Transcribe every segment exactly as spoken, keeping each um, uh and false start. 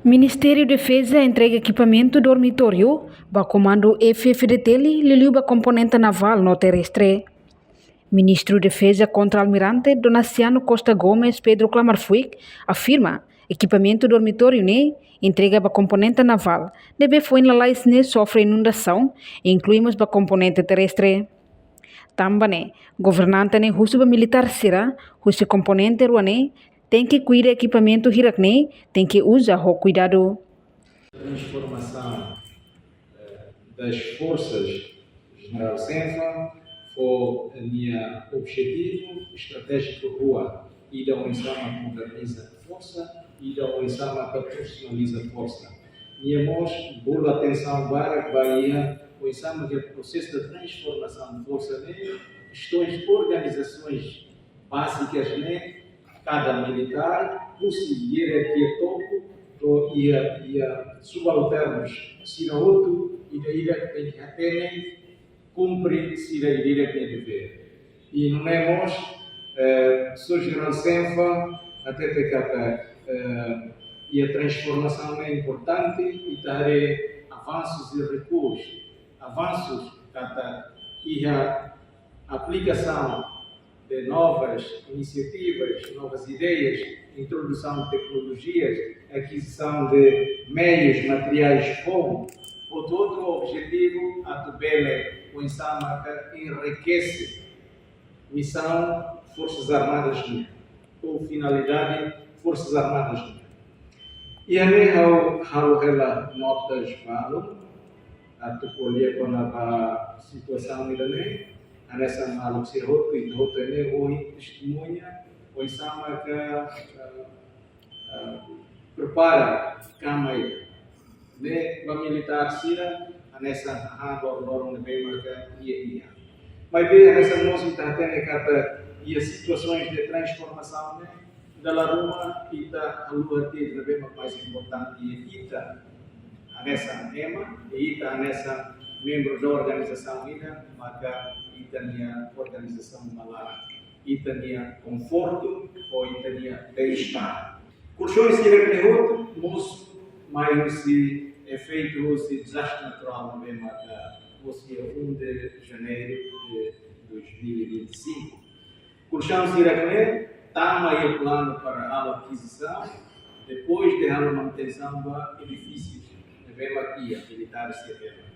Ministériu Defeza entrega ekipamentu dormitóriu ba Komandu F-FDTL, liuliu ba komponente navál no terrestre. Ministru Defeza Kontra-Almirante Donaciano Costa Gomes Pedro Klamervuijk afirma ekipamentu dormitóriu ne'e entrega ba komponente navál ne'ebé foin lalais ne'e sofre inundasaun, inklui mós ba komponente terrestre. Tanba ne'e, governante ne'e husu ba militár sira husi komponente rua ne'e tenke kuida ekipamentu hirak ne'e, tenke uza ho kuidadu. Transformação, eh, das forças, General Senfa, fó nia objetivu estratéjiku rua, ida oinsá mak moderniza forsa, ida oinsá mak profesionaliza forsa. Nia mós bolu atensaun barak ba iha oinsá mak prosesu de transformasaun forsa ne'e, kestaun organizasoens bázikas ne'e, kada militár, husi ierarkia topu, to'o iha, iha subalternus sira hotu, ida-idak tenke hatene, kumpre sira ida-idak nia devér. I nune'e mós, eh, Señór General Senfa hatete katak, eh, iha transformasaun ne'e importante, ita haree avansus i rekuos. Avansus katak iha aplikasaun de novas inisiativas, novas ideias, introdução de tecnologias, aquisição de meios materiais foun, outro, outro objetivu atu bele oinsá mak enriquece misaun Forças Armadas nian, ou finalidade Forças Armadas nian. Iha ne'e ha'u halo hela notas balu, atu ko'alia kona-ba situasaun ida-ne'e, hanesan maluk sira hotu, ita hotu iha ne'e ohin testemuña, oinsá mak, eh, eh, prepara kama ida. Ne'e ba militár sira, hanesan hahán loron-loron ne'ebé mak iha, iha. Maibé hanesan mós ita hatene katak iha situasoens de transformasaun ne'e, dala ruma ita haluha tiha ne'ebé mak mais importante iha ita hanesan ema, i ita hanesan membru da organizasaun ida, maka ita-nia organizasaun ba laran, ita-nia konfortu, ou ita-nia bem-estar. Kolxaun sira-ne'e hotu mosu mai husi efeitu husi dezastre naturál ne'ebé maka mosu iha um de janeiro de dois mil e vinte e cinco. Kolxaun sira-ne'e tama iha planu para halo akizisaun, depois de halo manutensaun ba edifísius ne'ebé mak iha militár sira-ne'e.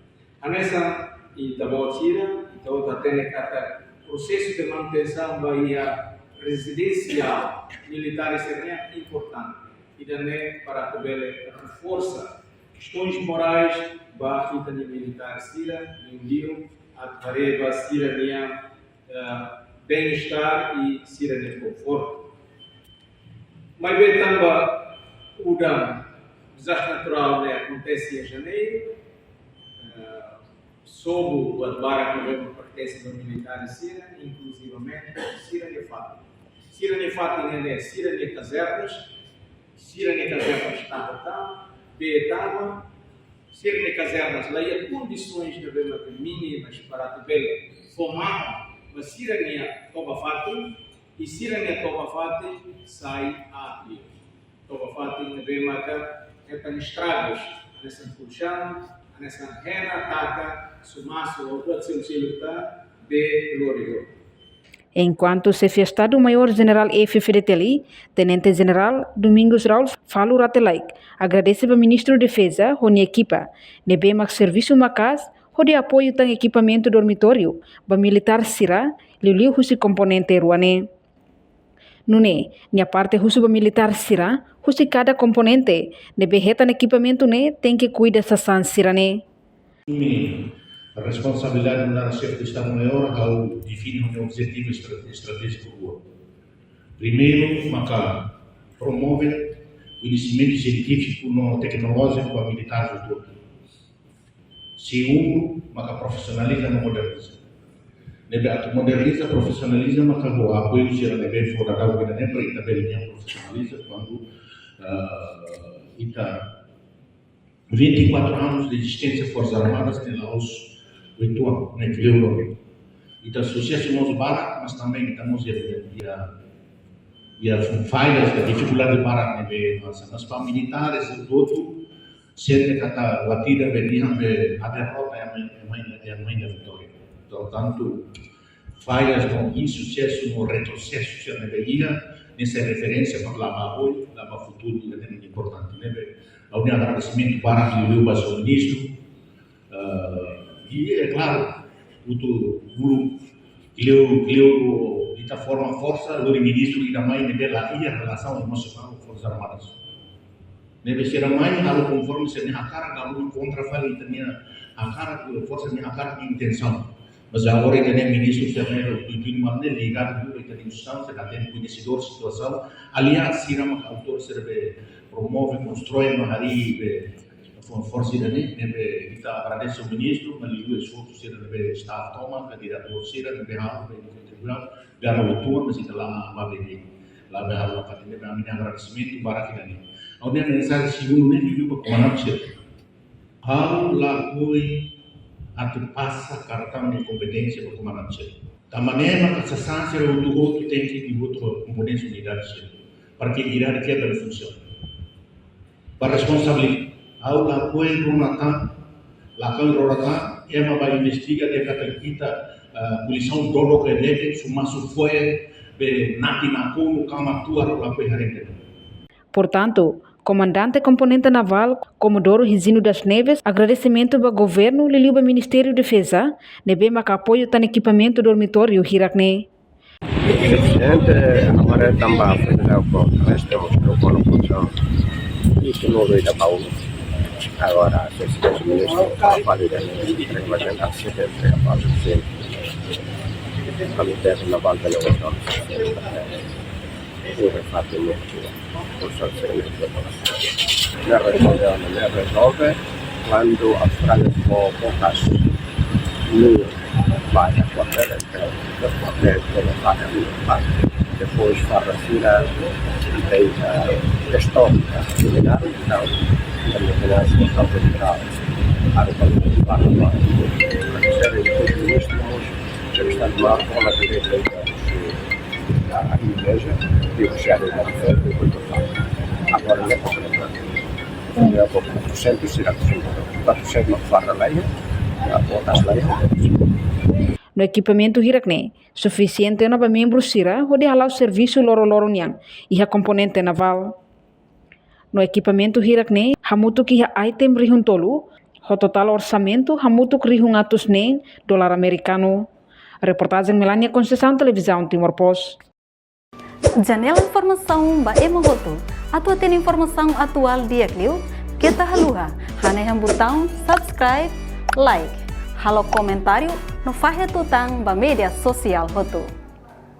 Hanesan ita-boot sira, ita hotu hatene katak prosesu de manutensaun ba iha rezidénsia militár sira-ne'e importante. Ida-ne'e para atu bele reforsa kestaun morais ba ita-nia militár sira, liuliu atu haree ba sira-nia, eh, bem-estar i sira-nia konfortu. Maibé tanba udan dezastre naturál ne'e akontese iha janeiru, eh, sobu buat barak ne'ebé pertense ba militár sira, inkluzivamente sira-nia fatin. Sira-nia fatin ne'e, sira-nia kazernas, sira-nia kazernas tama tama, bee tama, sira-nia kazernas la iha kondisoens ne'ebé mak mínimas para atu bele fó mahon ba sira-nia toba-fatin, i sira-nia toba-fatin sai aat liu. Toba-fatin ne'ebé maka hetan estragus, hanesan kolxaun, hanesan hena taka, sumasu ou buat seluk-seluk ita bele lori. Enkuantu Xefe Estadu Maiór Jenerál F-FDTL, Tenente Jenerál Domingos Raul Falur Rate Laek, agradese ba Ministru Defeza ho nia ekipa ne'ebé mak servisu maka'as hodi apoiu tan ekipamentu dormitóriu ba militár sira, liuliu husi komponente rua ne'e. Nune'e, nia parte husu ba militár sira husi kada komponente ne'ebé hetan ekipamentu ne'e tenke kuida sasán sira-ne'e. Asume responsabilidade nu'udar Xefe Estadu Maiór, ha'u define ha'u-nia objetivu estra-, estratéjiku rua. Primeiru, maka promove koñesimentu sientífiku no teknolójiku ba militár hotu. Segundu, maka profesionaliza no moderniza. Ne'ebé atu moderniza, profesionaliza, maka ho apoiu sira ne'ebé fó daudaun ida-ne'e para ita bele nia profesionaliza kuandu, ah, ita vinte e quatro anos de existência Forças Armadas ne'e la'ós uitoan, ne'e kleur. Ita susesu mós barak, mas também ita mós iha, iha, iha fallas, iha difikuldade barak ne'ebé, mas, mas para militares hotu-hotu sente katak batida be nian be a derrota é a mãe, é a mãe, é a mãe da vitória. Portantu, fallas no insusesu, no retrosesu sira ne'ebé iha, ne'e sai referénsia para la'o ba oin, la'o ba futuru, ida-ne'e importante, ne'ebé ha'u-nia agradesimentu barak liuliu ba señór ministru. Ah, i é klaru, hotu-hotu, kleur, kleur, ita forma forsa, lori ministru ida mai ne'ebé la iha relasaun emosionál ho Forsas Armadas. Ne'ebé sira mai halo konforme sira-nia hakarak, halo kontra fali ita-nia hakarak, forsa nia hakarak, intensaun. Mas agora ita-nia ministru sira mai, tujuh malam ne'e ligadu dulu ita-nia instituisaun, sira hatene, koñesedór situasaun, aliás, sira mak autór sira be promove, konstroi, mak harii be for-, forsa ida-ne'e, ne'ebé ita agradese ministru, maibé liuliu esforsu sira ne'ebé staff tomak, ka diretór sira ne'ebé halo, be kontribui, gara utua, mas ita la ba be, la be halo, ka tende be ami-nia agradesimentu barak ida-ne'e. Ha'u-nia mensajen segundu ne'e liuliu ba komandante sira. Ha'u lakohi atu pasa kartaun de kompeténsia ba komandante sira. Tanba ne'e maka sasán sira hotu-hotu tenke liuhotu ba komponente unidade sira. Para ke unidade ke bele funsiona. Ba responsabilidade. Ha'u lakohi rona tan, lakohi rona tan, ema ba investiga dehan katak ita, ah, kolizaun dodok ne'e leten, sumasu fo'er, be natin nakonu, kama tuar, lakohi haree. Portantu, Komandante Komponente Navál, Komodoro Higino das Neves, agradesimentu ba governu, liuliu ba Ministériu Defeza, ne'ebé maka apoiu tan ekipamentu dormitóriu hirak ne'e. Sufisiente, agora tanba aprende com o resto, com a construção. Isso não vai dar para um. Agora, se esse ministro está falando, vai tentar ser, vai tentar ser. Kami dari Navál, ura fatu no tua, por ser ser no tua. Ne'e rezolve, ne'e rezolve kuandu as praias fó poucas mil para quartel, dos quartéis para fatu mil para. Depois para Rafina tem, ah, questão similar, então, também tem as questões de grau, água para para. Sério, tudo isso, mas já está de lá, com a direita, a igreja, e o Xavier da Fé, e o Pai do Pai. Agora, não é problema. Não é problema. Cento e cinco, quatrocentos não fala lá, a botas lá. No ekipamentu hirak ne'e sufisiente ona ba membru sira hodi hala'o servisu loroloron nian iha Komponente Navál. No ekipamentu hirak ne'e hamutuk iha item rihun tolu, ho totál orsamentu hamutuk rihun atus neen dolar amerikanu. Reportajen Melania Conceição, Televizaun Timor Post. Janela informasaun ba ema hotu. Atu hatene informasaun atuál di'ak liu, keta haluha hanehan butaun subscribe, like, halo komentáriu no fahe tutan ba média sosiál hotu.